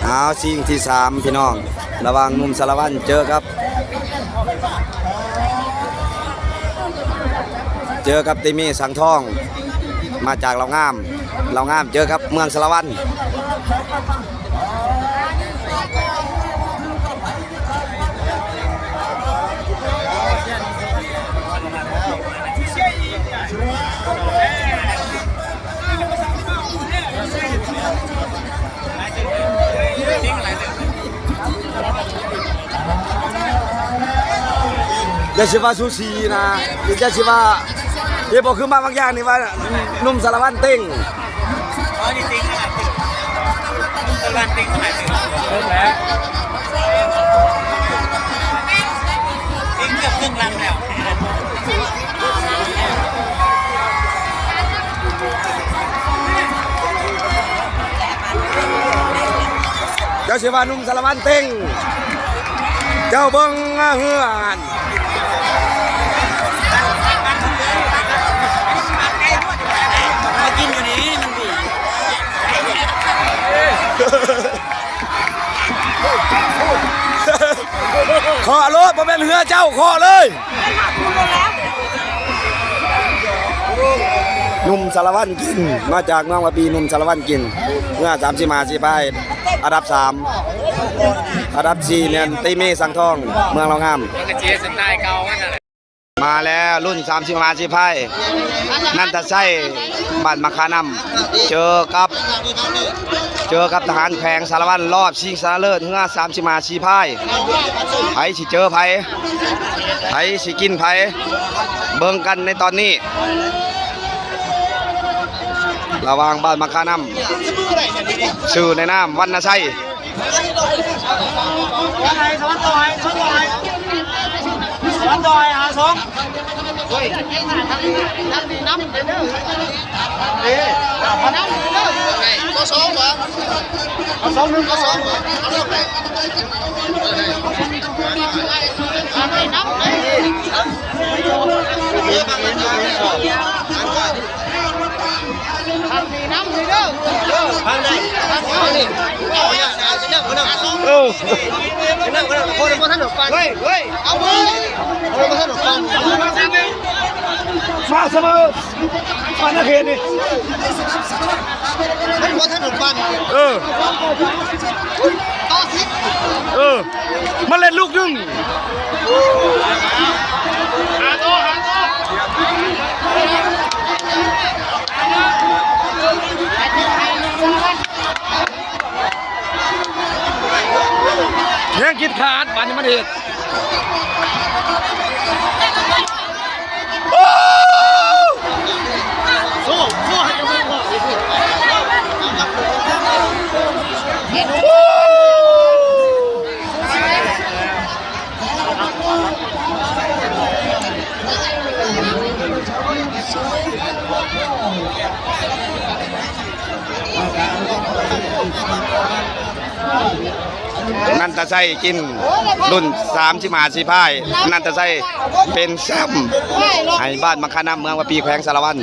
ເອົາ ຊິງທີສາມ ພີ່ນ້ອງ ລະຫວ່າງໜຸ່ມສາລະວັນເຈີກັບ ເຈີກັບຕິເມ ສັງທອງ ມາຈາກເຫຼົ່າງາມ ເຫຼົ່າງາມເຈີກັບເມືອງສາລະວັນ. ຢ່າຊິວ່າສູສີນະ ຢ່າຊິວ່າ ເອີ ບໍ່ຄືມາບາງຢ່າງນີ້ວ່າໜຸ່ມສາລະວັນເຕັງ ອໍ ນີ້ເຕັງຂະໜາດ ສາລະວັນເຕັງຂະໜາດ ເຕັງແຫຼະ ເຕັງເກືອບເຄິ່ງລຳແລ້ວ. ເຈົ້າຊິວ່າໜຸ່ມສາລະວັນເຕັງ ເຈົ້າເບິ່ງເຮືອຫັ້ນ ມາກິນຢູ່ນີ້ມັນດີ. ເຄາະໂລດ ບໍ່ແມ່ນເຮືອເຈົ້າ ເຄາະເລີຍ. ໜຸ່ມສາລະວັນກິນ ມາຈາກເມືອງວາປີ ໜຸ່ມສາລະວັນກິນ ເຮືອສາມສິບຫ້າສີພາຍ ອັນດັບສາມ ອັນດັບສີ່ແມ່ນຕິເມ ສັງທອງ ເມືອງເຫຼົ່າງາມ. ມາແລ້ວ ລຸ້ນສາມສິບຫ້າສີພາຍ ນັນທະໄຊ ບ້ານໝາກຂານ້ຳ ເຈີກັບ ເຈີກັບທະຫານແຂວງສາລະວັນ ລອບຊິງຊະນະເລີດເຮືອສາມສິບຫ້າສີພາຍ ໃຜຊິເຈີໃຜ ໃຜຊິກິນໃຜ ເບິ່ງກັນໃນຕອນນີ້ ລະຫວ່າງບ້ານໝາກຂານ້ຳ ຊື່ໃນນາມວັນນະໄຊ. ເອີ ເຮີ້ຍ ເຮີ້ຍ ເອົາເວີຍ ເອົາເວີຍ ມາສະເໝີ ມານະເຂດນີ້ ມັນບໍ່ທັນໂດນປັນ ເອີ ຕໍ່ສິບ ເອີ ມາເຫຼັ້ນລູກໜຶ່ງ ຫາຕໍ່ ຫາຕໍ່ ແຮງກິດຂາດ ບາດນີ້ມັນເຮັດ ນັນທະໄຊກິນ ລຸ້ນສາມສິບຫ້າສີພາຍ ນັນທະໄຊເປັນແຊ້ມໃຫ້ບ້ານໝາກຂານ້ຳ ເມືອງວາປີ ແຂວງສາລະວັນ.